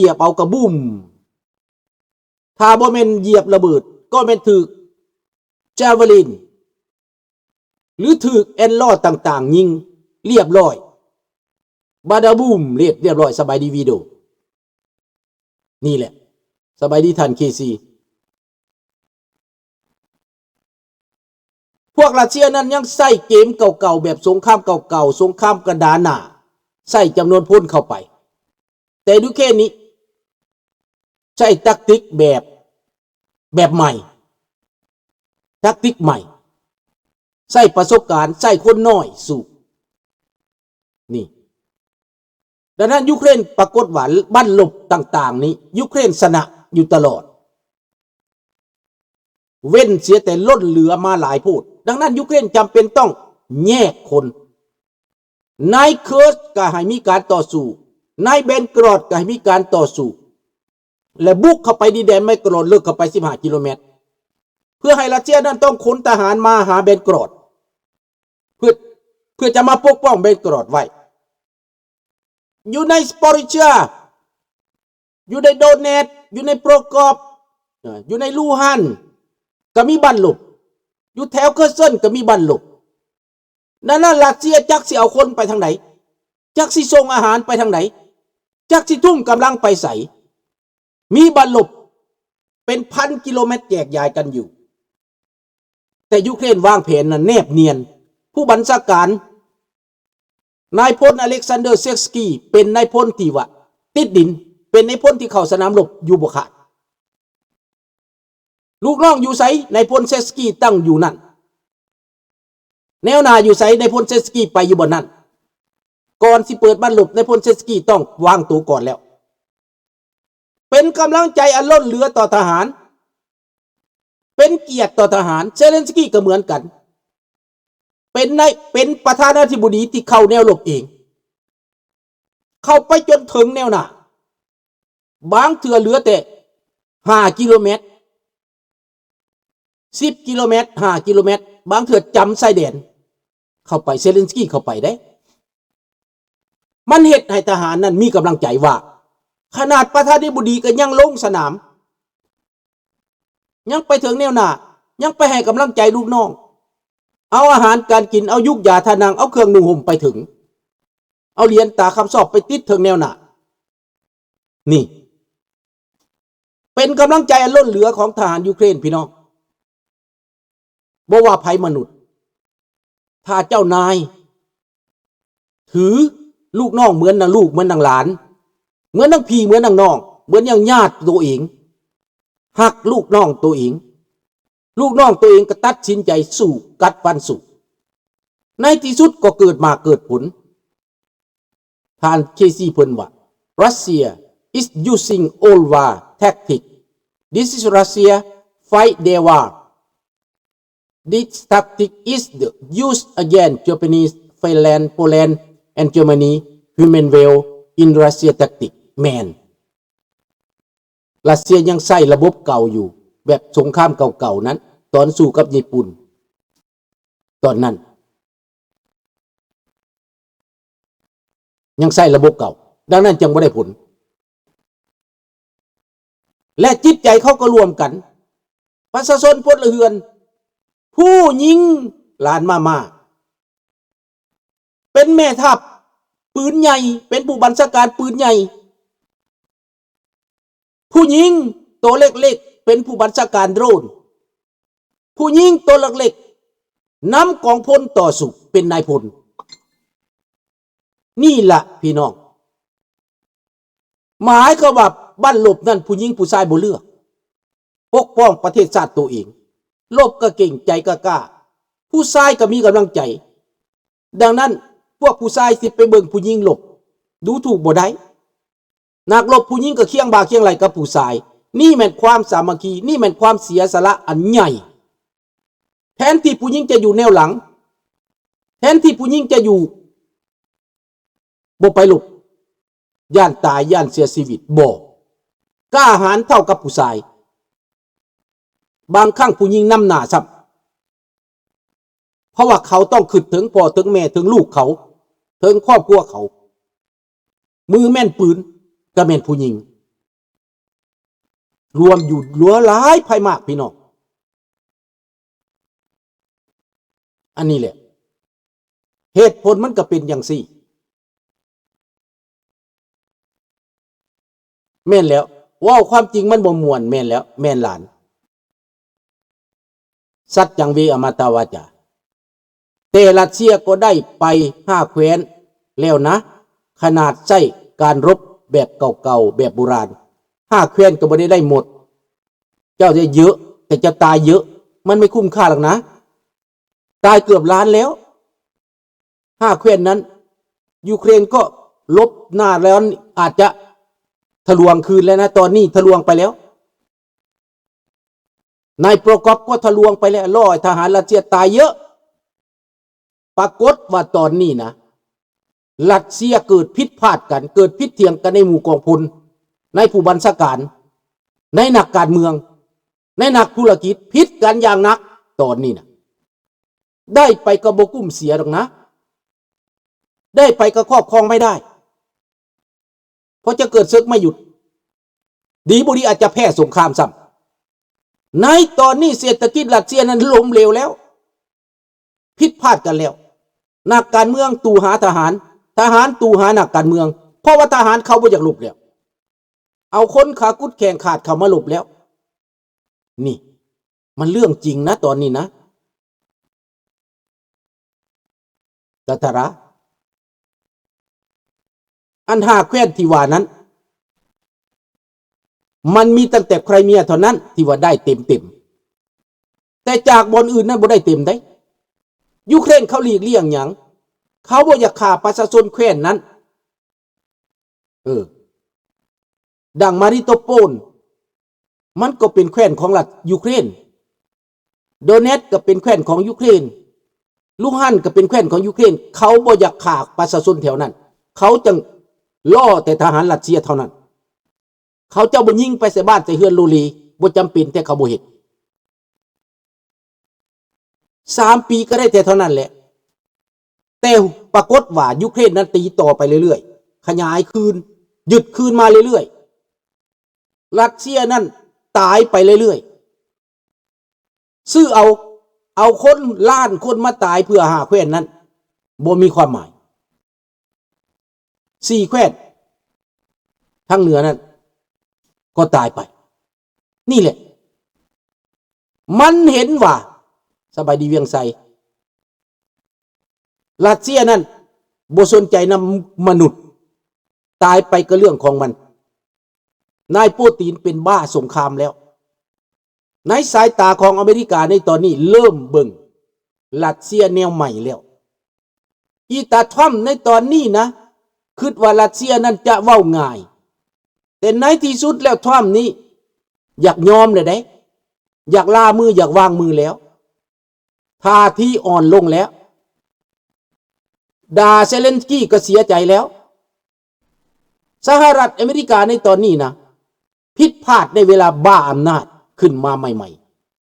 ຢຽບເອົາກະບູມ. ຖ້າບໍ່ແມ່ນຢຽບລະເບີດ ກໍແມ່ນຖືກແຈວເວລິນ ຫຼື ຖືກແອນລໍຕ່າງໆຍິງ ລຽບລ້ອຍ ບາດາບູມ ລຽບ ລຽບລ້ອຍ. ສະບາຍດີວີໂດ ນີ້ແຫຼະ ສະບາຍດີທ່ານເຄຊີ. ພວກຣັດເຊຍນັ້ນຍັງໃຊ້ເກມເກົ່າໆ ແບບສົງຄາມເກົ່າໆ ສົງຄາມກະດານໜ້າ ໃສ່ຈຳນວນພົນເຂົ້າໄປ. ແຕ່ຢູເຄຣນນີ້ໃຊ້ແທັກຕິກແບບ ແບບໃໝ່ ແທັກຕິກໃໝ່ ໃຊ້ປະສົບການ ໃຊ້ຄົນນ້ອຍສູ້ ນີ້. ດັ່ງນັ້ນ ຢູເຄຣນປາກົດວ່າບັ້ນລົບຕ່າງໆນີ້ ຢູເຄຣນຊະນະຢູ່ຕະຫຼອດ ເວັ້ນເສຍແຕ່ລົ້ນເຫຼືອມາຫຼາຍໂພດ. ດັ່ງນັ້ນ ຢູເຄຣນຈຳເປັນຕ້ອງແຍກຄົນ ໃນເຄີສກະໃຫ້ມີການຕໍ່ສູ້ ໃນແບນກຣອດກະໃຫ້ມີການຕໍ່ສູ້ ແລະ ບຸກເຂົ້າໄປດິນແດນແບນກຣອດ ເລິກເຂົ້າໄປສິບຫ້າກິໂລແມັດ ເພື່ອໃຫ້ຣັດເຊຍນັ້ນຕ້ອງຂົນທະຫານມາຫາແບນກຣອດ ເພື່ອ ເພື່ອຈະມາປົກປ້ອງແບນກຣອດໄວ້. ຢູ່ໃນຊະປອຣິເຊຍ ຢູ່ໃນໂດເນດ ຢູ່ໃນໂປຣກອບ ເອີ ຢູ່ໃນລູຮານ ກໍມີບັ້ນລົບ ຢູ່ແຖວເຄີເຊິນກໍມີບັ້ນລົບ. ນັ້ນນະ ຣັດເຊຍຈັກຊິເອົາຄົນໄປທາງໃດ ຈັກຊິສົ່ງອາຫານໄປທາງໃດ ຈັກຊິທຸ່ມກຳລັງໄປໃສ ມີບັ້ນລົບເປັນພັນກິໂລແມັດແຈກຢາຍກັນຢູ່. ແຕ່ຢູເຄຣນວາງແຜນນັ້ນແນບນຽນ ຜູ້ບັນຊາການ ນາຍພົນອາເລັກຊານເດີ ເຊສກີ ເປັນນາຍພົນທີ່ວ່າຕິດດິນ ເປັນນາຍພົນທີ່ເຂົ້າສະໜາມລົບຢູ່ບໍ່ຂາດ. ລູກນ້ອງຢູ່ໃສ? ນາຍພົນເຊສກີຕັ້ງຢູ່ນັ້ນ. ແນວໜ້າຢູ່ໃສ? ນາຍພົນເຊສກີໄປຢູ່ບ່ອນນັ້ນ. ກ່ອນຊິເປີດບັ້ນລົບ ນາຍພົນເຊສກີຕ້ອງວາງໂຕກ່ອນແລ້ວ. ເປັນກຳລັງໃຈອັນລົ້ນເຫຼືອຕໍ່ທະຫານ ເປັນກຽດຕໍ່ທະຫານ. ເຊເລັນສະກີກໍເໝືອນກັນ ເປັນນາຍ ເປັນປະທານາທິບໍດີທີ່ເຂົ້າແນວລົບເອງ ເຂົ້າໄປຈົນເຖິງແນວໜ້າ ບາງເທື່ອເຫຼືອແຕ່ຫ້າກິໂລແມັດ ສິບກິໂລແມັດ ຫ້າກິໂລແມັດ ບາງເທື່ອຈຳຊາຍແດນເຂົ້າໄປ. ເຊເລັນສະກີເຂົ້າໄປເດ້ ມັນເຮັດໃຫ້ທະຫານນັ້ນມີກຳລັງໃຈວ່າ ຂະໜາດປະທານາທິບໍດີກໍຍັງລົງສະໜາມ ຍັງໄປເຖິງແນວໜ້າ ຍັງໄປໃຫ້ກຳລັງໃຈລູກນ້ອງ ເອົາອາຫານການກິນ ເອົາຢູກຢາທານັງ ເອົາເຄື່ອງນຸ່ງຫົ່ມໄປເຖິງ ເອົາຫຼຽນຕາຄຳຊອບໄປຕິດເຖິງແນວໜ້າ. ນີ້ເປັນກຳລັງໃຈອັນລົ້ນເຫຼືອຂອງທະຫານຢູເຄຣນ ພີ່ນ້ອງ. ບໍ່ວ່າໃຜມະນຸດ ຖ້າເຈົ້ານາຍຖືລູກນ້ອງເໝືອນນາງລູກ ເໝືອນນາງຫຼານ ເໝືອນນາງພີ່ ເໝືອນນາງນ້ອງ ເໝືອນຢ່າງຍາດໂຕເອງ ຮັກລູກນ້ອງໂຕເອງ ລູກນ້ອງໂຕເອງກໍຕັດສິນໃຈສູ້ ກັດຟັນສູ້ ໃນທີ່ສຸດກໍເກີດໝາກເກີດຜົນ. ທ່ານເຄຊີເພິ່ນວ່າ Russia is using old war tactic. This is Russia fight their war. This tactic is the use against Japanese, Finland, Poland and Germany human well in Russia tactic. ແມ່ນ ຣັດເຊຍຍັງໃຊ້ລະບົບເກົ່າຢູ່ ແບບສົງຄາມເກົ່າໆນັ້ນ ຕອນສູ້ກັບຍີ່ປຸ່ນຕອນນັ້ນ ຍັງໃຊ້ລະບົບເກົ່າ ດັ່ງນັ້ນຈຶ່ງບໍ່ໄດ້ຜົນ ແລະ ຈິດໃຈເຂົາກໍລວມກັນ ປະຊາຊົນ ພົນລະເຮືອນ ຜູ້ຍິງ ຫຼານມາມ່າ ເປັນແມ່ທັບປືນໃຫຍ່ ເປັນຜູ້ບັນຊາການປືນໃຫຍ່ ຜູ້ຍິງໂຕເລັກໆ ເປັນຜູ້ບັນຊາການໂດຣນ ຜູ້ຍິງໂຕເລັກໆ ນຳກອງພົນຕໍ່ສູ້ ເປັນນາຍພົນ. ນີ້ລະພີ່ນ້ອງ ໝາຍຄວາມວ່າບັ້ນລົບນັ້ນ ຜູ້ຍິງຜູ້ຊາຍບໍ່ເລືອກ ປົກປ້ອງປະເທດຊາດໂຕເອງ ລົບກໍເກັ່ງໃຈກ້າໆ ຜູ້ຊາຍກໍມີກຳລັງໃຈ. ດັ່ງນັ້ນ ພວກຜູ້ຊາຍຊິໄປເບິ່ງຜູ້ຍິງລົບ ດູຖູກບໍ່ໄດ້. ນັກລົບຜູ້ຍິງກໍຄຽງບ່າຄຽງໄຫຼ່ກັບຜູ້ຊາຍ. ນີ້ແມ່ນຄວາມສາມັກຄີ, ນີ້ແມ່ນຄວາມເສຍສະຫຼະອັນໃຫຍ່. ແທນທີ່ຜູ້ຍິງຈະຢູ່ແນວຫຼັງ, ແທນທີ່ຜູ້ຍິງຈະຢູ່ ບໍ່ໄປລົບ, ຢ້ານຕາຍ, ຢ້ານເສຍຊີວິດ, ບໍ່. ກ້າຫານເທົ່າກັບຜູ້ຊາຍ. ບາງຄັ້ງຜູ້ຍິງນຳໜ້າຊ້ຳ. ເພາະວ່າເຂົາຕ້ອງຄິດເຖິງພໍ່ເຖິງແມ່ເຖິງລູກເຂົາ ເຖິງຄອບຄົວເຂົາ. ມືແມ່ນປືນກໍແມ່ນຜູ້ຍິງ. ລວມຢູ່ຫຼວງຫຼາຍພາຍມາກ ພີ່ນ້ອງ. ອັນນີ້ແຫຼະ ເຫດຜົນມັນກໍເປັນຈັ່ງຊີ້. ແມ່ນແລ້ວ ເວົ້າຄວາມຈິງມັນບໍ່ມ່ວນ. ແມ່ນແລ້ວ ແມ່ນຫຼານ. ສັດຈັງເວ ອະມະຕະວາຈາ. ແຕ່ຣັດເຊຍກໍໄດ້ໄປຫ້າແຄວ້ນແລ້ວນະ. ຂະໜາດໃຊ້ການລົບແບບເກົ່າໆ ແບບບູຮານ ຫ້າແຄວ້ນກໍບໍ່ໄດ້ໄດ້ໝົດ. ເຈົ້າໄດ້ເຍອະ ແຕ່ເຈົ້າຕາຍເຍອະ ມັນໄມ່ຄຸ້ມຄ່າຫຼອກນະ. ຕາຍເກືອບລ້ານແລ້ວ ຫ້າແຄວ້ນນັ້ນ. ຢູເຄຣນກໍລົບໜ້າແລ້ວ ອາດຈະທະລວງຄືນແລ້ວນະ. ຕອນນີ້ທະລວງໄປແລ້ວ. ນາຍໂປຣກັອບກໍທະລວງໄປແລ້ວ ລໍໃຫ້ທະຫານຣັດເຊຍຕາຍເຍອະ. ປາກົດວ່າຕອນນີ້ນະ ຣັດເຊຍເກີດຜິດພາດກັນ ເກີດຜິດຖຽງກັນໃນໝູ່ກອງພົນ ໃນຜູ້ບັນຊາການ ໃນນັກການເມືອງ ໃນນັກທຸລະກິດ ຜິດກັນຢ່າງໜັກ. ຕອນນີ້ນະ ໄດ້ໄປກໍບໍ່ກຸ້ມເສຍດອກນະ ໄດ້ໄປກໍຄອບຄອງໄມ່ໄດ້ ເພາະຈະເກີດເສິກມາຢຸດ. ດີບໍ່ດີອາດຈະແພ້ສົງຄາມຊ້ຳ. ໃນຕອນນີ້ເສດຖະກິດຣັດເຊຍນັ້ນລົ້ມເຫຼວແລ້ວ ຜິດພາດກັນແລ້ວ. ນັກການເມືອງຕູຫາທະຫານ ທະຫານຕູຫານັກການເມືອງ ເພາະວ່າທະຫານເຂົາບໍ່ຢາກລົບແລ້ວ ເອົາຄົນຂາກຸດແຂງຂາດເຂົ້າມາລົບແລ້ວ. ນີ້ມັນເລື່ອງຈິງນະ ຕອນນີ້ນະ ຕາທາຣາ. ອັນຫ້າແຄວ້ນທີ່ວ່ານັ້ນ ມັນມີຕັ້ງແຕ່ໄຄຣເມຍເທົ່ານັ້ນທີ່ວ່າໄດ້ເຕັມໆ ແຕ່ຈາກບ່ອນອື່ນນັ້ນບໍ່ໄດ້ເຕັມໃດ. ຢູເຄຣນເຂົາຫຼີກລ່ຽງຫຍັງ? ເຂົາບໍ່ຢາກຂ້າປະຊາຊົນແຄວ້ນນັ້ນ. ເອີ ດັ່ງມາຣິໂຕໂປນ ມັນກໍເປັນແຄວ້ນຂອງລັດຢູເຄຣນ. ໂດເນັດກໍເປັນແຄວ້ນຂອງຢູເຄຣນ. ລູຮານກໍເປັນແຄວ້ນຂອງຢູເຄຣນ. ເຂົາບໍ່ຢາກຂ້າປະຊາຊົນແຖວນັ້ນ. ເຂົາຈັ່ງລໍແຕ່ທະຫານຣັດເຊຍເທົ່ານັ້ນ. ເຂົາເຈົ້າບໍ່ຍິງໄປໃສ່ບ້ານໃສ່ເຮືອນໂລເລ ບໍ່ຈຳເປັນ ແຕ່ເຂົາບໍ່ເຮັດ. ສາມປີກໍໄດ້ແຕ່ເທົ່ານັ້ນແຫຼະ. ແຕ່ປາກົດວ່າຢູເຄຣນນັ້ນຕີຕໍ່ໄປເລື້ອຍໆ ຂະຫຍາຍຄືນ ຍຶດຄືນມາເລື້ອຍໆ. ຣັດເຊຍນັ້ນຕາຍໄປເລື້ອຍໆ. ຊື້ເອົາ ເອົາຄົນລ້ານຄົນມາຕາຍເພື່ອຫ້າແຄວ້ນນັ້ນ ບໍ່ມີຄວາມໝາຍ. ສີ່ແຄວ້ນທາງເໜືອນັ້ນກໍຕາຍໄປ. ນີ້ແຫຼະ ມັນເຫັນວ່າ ສະບາຍດີວຽງໄຊ ຣັດເຊຍນັ້ນບໍ່ສົນໃຈນຳມະນຸດ ຕາຍໄປກໍເລື່ອງຂອງມັນ. ນາຍໂປຕີນເປັນບ້າສົງຄາມແລ້ວ. ໃນສາຍຕາຂອງອາເມລິກາໃນຕອນນີ້ເລີ່ມເບິ່ງຣັດເຊຍແນວໃໝ່ແລ້ວ. ອີຕາທຣຳໃນຕອນນີ້ນະ ຄິດວ່າຣັດເຊຍນັ້ນຈະເວົ້າງ່າຍ, ແຕ່ໃນທີ່ສຸດແລ້ວທຣຳນີ້ຢາກຍອມແລ້ວເດ້, ຢາກລາມື ຢາກວາງມືແລ້ວ. ທ່າທີອ່ອນລົງແລ້ວ. ດ່າເຊເລັນສກີກໍເສຍໃຈແລ້ວ. ສະຫະລັດອາເມລິກາໃນຕອນນີ້ນະ ຜິດພາດໃນເວລາບ້າອຳນາດຂຶ້ນມາໃໝ່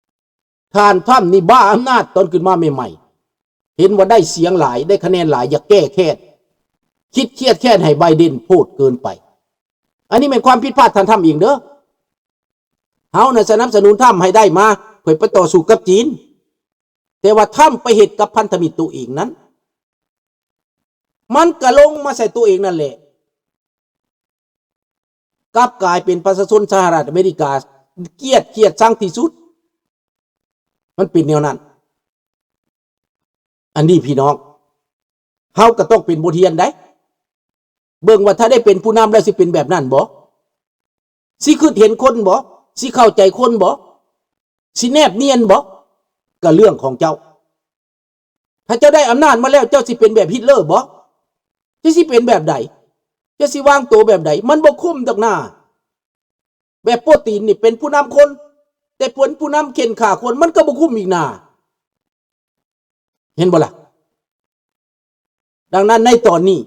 ໆ. ທ່ານທຣຳນີ້ບ້າອຳນາດຕອນຂຶ້ນມາໃໝ່ໆ. ເຫັນວ່າໄດ້ສຽງຫຼາຍ, ໄດ້ຄະແນນຫຼາຍ, ຢາກແກ້ແຄ້ນ. ຄິດຄຽດແຄ້ນໃຫ້ໄບເດັນໂພດເກີນໄປ. ອັນນີ້ແມ່ນຄວາມຜິດພາດທ່ານທຣຳເອງເດີ້. ເຮົານະສະໜັບສະໜູນທຣຳໃຫ້ໄດ້ມາ ເພື່ອໄປຕໍ່ສູ້ກັບຈີນ. ແຕ່ວ່າທຣຳໄປເຮັດກັບພັນທະມິດໂຕເອງນັ້ນ ມັນກະລົງມາໃສ່ໂຕເອງນັ້ນແຫຼະ. ກັບກາຍເປັນປະຊາຊົນສະຫະລັດອາເມລິກາກຽດຄຽດຊັງທີ່ສຸດ. ມັນເປັນແນວນັ້ນ. ອັນນີ້ພີ່ນ້ອງ ເຮົາກໍຕ້ອງເປັນບົດຮຽນໄດ໋. ເບິ່ງວ່າຖ້າໄດ້ເປັນຜູ້ນຳແລ້ວຊິເປັນແບບນັ້ນບໍ່? ຊິຄິດເຫັນຄົນບໍ່? ຊິເຂົ້າໃຈຄົນບໍ່? ຊິແນບນຽນບໍ່? ກໍເລື່ອງຂອງເຈົ້າ. ຖ້າເຈົ້າໄດ້ອຳນາດມາແລ້ວ ເຈົ້າຊິເປັນແບບຮິດເລີບໍ່? ເຈົ້າຊິເປັນແບບໃດ? ເຈົ້າຊິວາງໂຕແບບໃດ? ມັນບໍ່ຄຸ້ມດອກນາ. ແບບໂປຕີນນີ້ເປັນຜູ້ນຳຄົນ, ແຕ່ເປັນຜູ້ນຳເຂັ່ນຂ້າຄົນ ມັນກໍບໍ່ຄຸ້ມອີກນາ. ເຫັນບໍ່ລະ? ດັ່ງນັ້ນໃນຕອນນີ້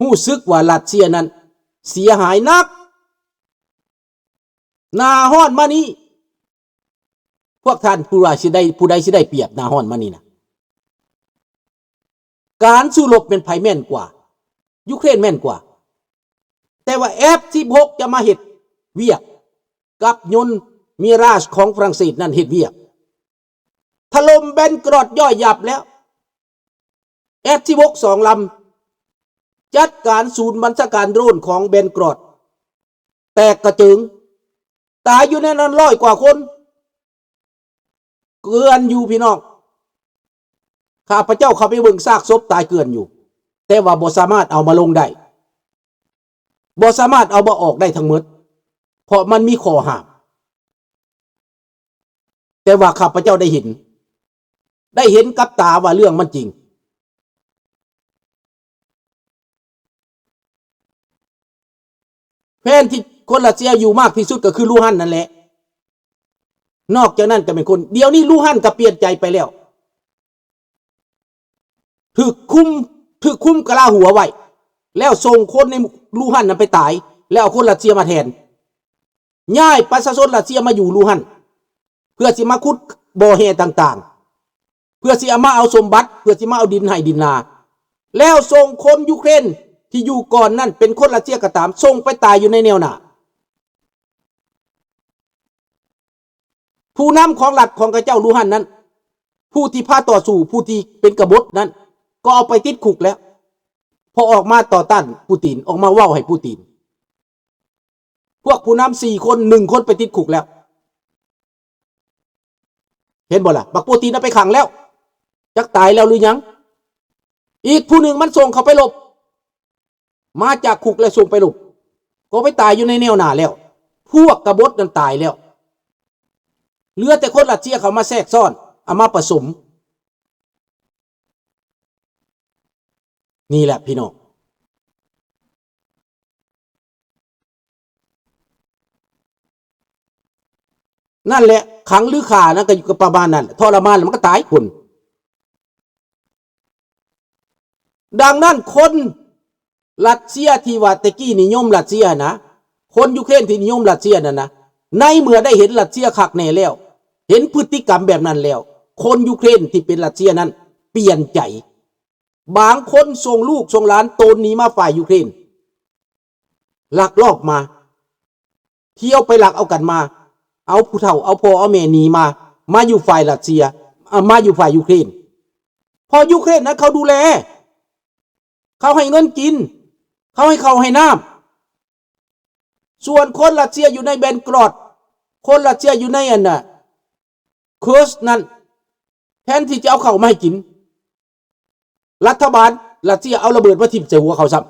ຮູ້ສຶກວ່າຣັດເຊຍນັ້ນເສຍຫາຍໜັກ. ໜ້າຮ້ອນມານີ້ ພວກທ່ານຜູ້ໃດຊິໄດ້ ຜູ້ໃດຊິໄດ້ປຽບໜ້າຮ້ອນມານີ້ນະ? ການສູ້ລົບແມ່ນໃຜແມ່ນກວ່າ? ຢູເຄຣນແມ່ນກວ່າ. ແ ຕ່ວ່າ ເອັຟ ສິບຫົກ ຈະມາເຮັດວຽກກັບຍົນມິຣາຊຂອງຝຣັ່ງເສດນັ້ນເຮັດວຽກ ຖະຫຼົ່ມແບນກຣອດ ຍ່ອຍຫຍັບແລ້ວ. ເອັຟ ສິບຫົກ ສອງລຳ ຈັດການສູນບັນຊາການໂດຣນຂອງແບນກຣອດ ແຕກກະເຈິງ ຕາຍຢູ່ໃນນັ້ນຮ້ອຍກວ່າຄົນ ເກື່ອນຢູ່ພີ່ນ້ອງ. ຂ້າພະເຈົ້າເຂົ້າໄປເບິ່ງຊາກສົບຕາຍເກື່ອນຢູ່ ແຕ່ວ່າບໍ່ສາມາດເອົາມາລົງໄດ້ ບໍ່ສາມາດເອົາມາອອກໄດ້ທັງໝົດ ເພາະມັນມີຂໍ້ຫ້າມ. ແຕ່ວ່າຂ້າພະເຈົ້າໄດ້ເຫັນ ໄດ້ເຫັນກັບຕາວ່າເລື່ອງມັນຈິງ. ແຄວ້ນທີ່ຄົນຣັດເຊຍຢູ່ມາກທີ່ສຸດກໍຄືລູຮັນນັ້ນແຫຼະ. ນອກຈາກນັ້ນກໍເປັນຄົນ ດຽວນີ້ລູຮັນກໍປ່ຽນໃຈໄປແລ້ວ. ຖືກຄຸມ ຖືກຄຸມກະລາຫົວໄວ້ ແລ້ວສົ່ງຄົນໃນລູຮັນນັ້ນໄປຕາຍ ແລ້ວເອົາຄົນຣັດເຊຍມາແທນ. ຍ້າຍປະຊາຊົນຣັດເຊຍມາຢູ່ລູຮັນ ເພື່ອຊິມາຂຸດບໍ່ແຮ່ຕ່າງໆ ເພື່ອຊິເອົາມາເອົາສົມບັດ ເພື່ອຊິມາເອົາດິນໄຮ່ດິນນາ ແລ້ວສົ່ງຄົນຢູເຄຣນທີ່ຢູ່ກ່ອນນັ້ນເປັນຄົນຣັດເຊຍກໍຕາມ ສົ່ງໄປຕາຍຢູ່ໃນແນວໜ້າ. ຜູ້ນຳຂອງລັດຂອງເຂົາເຈົ້າລູຮັນນັ້ນ ຜູ້ທີ່ພາຕໍ່ສູ້ ຜູ້ທີ່ເປັນກະບົດນັ້ນ ກໍເອົາໄປຕິດຄຸກແລ້ວ ເພາະອອກມາຕໍ່ຕ້ານປູຕິນ ອອກມາເວົ້າໃຫ້ປູຕິນ. ພວກຜູ້ນຳສີ່ຄົນ ໜຶ່ງຄົນໄປຕິດຄຸກແລ້ວ ເຫັນບໍ່ລະ? ບັກປູຕິນເອົາໄປຂັງແລ້ວ ຈັກຕາຍແລ້ວຫຼືຍັງ. ອີກຜູ້ໜຶ່ງມັນສົ່ງເຂົາໄປລົບ ມາຈາກຄຸກແລ້ວສົ່ງໄປລົບ ກໍໄປຕາຍຢູ່ໃນແນວໜ້າແລ້ວ. ພວກກະບົດນັ້ນຕາຍແລ້ວ ເຫຼືອແຕ່ຄົນຣັດເຊຍເຂົ້າມາແຊກຊ້ອນ ເອົາມາປະສົມ. ນີ້ແຫຼະພີ່ນ້ອງ ນັ້ນແຫຼະ ຂັງຫຼືຂ້ານັ້ນກໍຢູ່ກັບປະມານນັ້ນ ທໍລະມານແລ້ວມັນກໍຕາຍຄົນ. ດັ່ງນັ້ນຄົນຣັດເຊຍທີ່ວ່າແຕ່ກີ້ນິຍົມຣັດເຊຍນະ ຄົນຢູເຄຣນທີ່ນິຍົມຣັດເຊຍນັ້ນນະ ໃນເມື່ອໄດ້ເຫັນຣັດເຊຍຄັກແນ່ແລ້ວ ເຫັນພຶດຕິກຳແບບນັ້ນແລ້ວ ຄົນຢູເຄຣນທີ່ເປັນຣັດເຊຍນັ້ນປ່ຽນໃຈ. ບາງຄົນສົ່ງລູກສົ່ງຫຼານໂຕນໜີມາຝ່າຍຢູເຄຣນ ລັກລອບມາ ທ່ຽວໄປລັກເອົາກັນມາ ເອົາຜູ້ເຖົ້າ ເອົາພໍ່ເອົາແມ່ໜີມາ ມາຢູ່ຝ່າຍຣັດເຊຍ ເອົາ ມາຢູ່ຝ່າຍຢູເຄຣນ ເພາະຢູເຄຣນນັ້ນເຂົາດູແລ ເຂົາໃຫ້ເງິນກິນ ເຂົາໃຫ້ເຂົ້າໃຫ້ນ້ຳ. ສ່ວນຄົນຣັດເຊຍຢູ່ໃນແບນກຣອດ ຄົນຣັດເຊຍຢູ່ໃນອັນນ່ະ Kursk ນັ້ນ ແທນທີ່ຈະເອົາເຂົ້າມາໃຫ້ກິນ ລັດຖະບານຣັດເຊຍເອົາລະເບີດມາຖິ້ມໃສ່ຫົວເຂົາຊ້ຳ.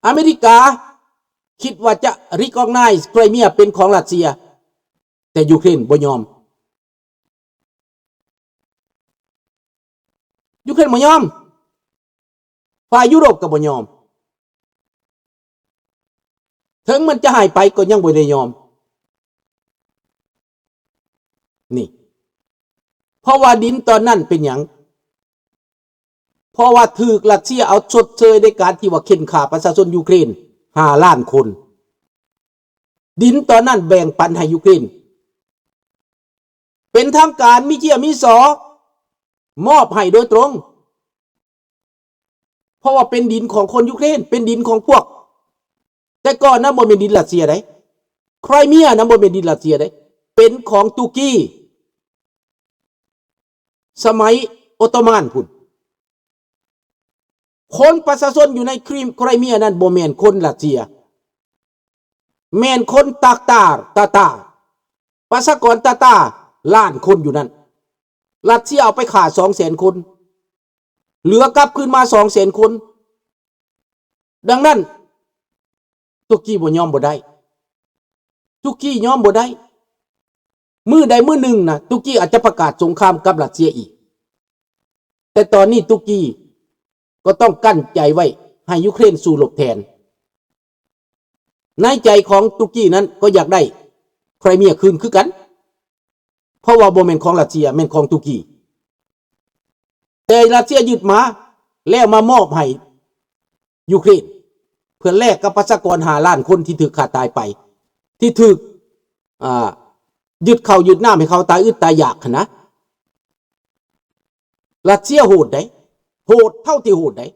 ອາເມລິກາຄິດວ່າຈະ recognize Crimea ເປັນຂອງຣັດເຊຍ ແຕ່ຢູເຄຣນບໍ່ຍອມ ຢູເຄຣນບໍ່ຍອມ ຝ່າຍຢູໂຣບກໍບໍ່ຍອມ ເຖິງມັນຈະໃຫ້ໄປກໍຍັງບໍ່ໄດ້ຍອມ ນີ້ ເພາະວ່າດິນຕອນນັ້ນເປັນຫຍັງ? ເພາະວ່າຖືກຣັດເຊຍເອົາຊົດເຊີຍໃນການທີ່ວ່າເຂັ່ນຂ້າປະຊາຊົນຢູເຄຣນຫ້າລ້ານຄົນ ດິນຕອນນັ້ນແບ່ງປັນໃຫ້ຢູເຄຣນ ເປັນທາງການ ມີເຈ້ຍມີສໍ ມອບໃຫ້ໂດຍຕົງ ເພາະວ່າເປັນດິນຂອງຄົນຢູເຄຣນ ເປັນດິນຂອງພວກ ແຕ່ກ່ອນນະບໍ່ແມ່ນດິນຣັດເຊຍໃດ Crimea ນະບໍ່ແມ່ນດິນຣັດເຊຍໃດ ເປັນຂອງຕຸກກີ ສະໄໝໂອໂຕມານພຸ້ນ. ຄົນປະຊາຊົນຢູ່ໃນຄຣີມ Crimea ນັ້ນບໍ່ແມ່ນຄົນຣັດເຊຍ ແມ່ນຄົນຕາກຕາ ຕາຕາ ປະຊາກອນຕາຕາລ້ານຄົນຢູ່ນັ້ນ ຣັດເຊຍເອົາໄປຂ້າສອງແສນຄົນ ເຫຼືອກັບຄືນມາສອງແສນຄົນ. ດັ່ງນັ້ນ ຕຸກກີບໍ່ຍອມບໍ່ໄດ້ ຕຸກກີຍອມບໍ່ໄດ້ ມື້ໃດມື້ໜຶ່ງນະ ຕຸກກີອາດຈະປະກາດສົງຄາມກັບຣັດເຊຍອີກ ແຕ່ຕອນນີ້ຕຸກກີກໍຕ້ອງກັ້ນໃຈໄວ້ໃຫ້ຢູເຄຣນສູ້ລົບແທນ. ໃນໃຈຂອງຕຸກກີນັ້ນກໍຢາກໄດ້ໄຄຣເມຍຄືນຄືກັນ ເພາະວ່າບໍ່ແມ່ນຂອງຣັດເຊຍ ແມ່ນຂອງຕຸກກີ ແຕ່ຣັດເຊຍຍຶດມາ ແລ້ວມາມອບໃຫ້ຢູເຄຣນ ເພື່ອແລກກັບປະຊາກອນຫ້າລ້ານຄົນທີ່ຖືກຂ້າຕາຍໄປ ທີ່ຖືກ ອ່າ ຍຶດເຂົ້າຍຶດນ້ຳໃຫ້ເຂົາຕາຍອຶດຕາຍຢາກຫັ້ນນະ. ຣັດເຊຍໂຫດໃດ໋ ໂຫດເທົ່າທີ່ໂຫດໃດ໋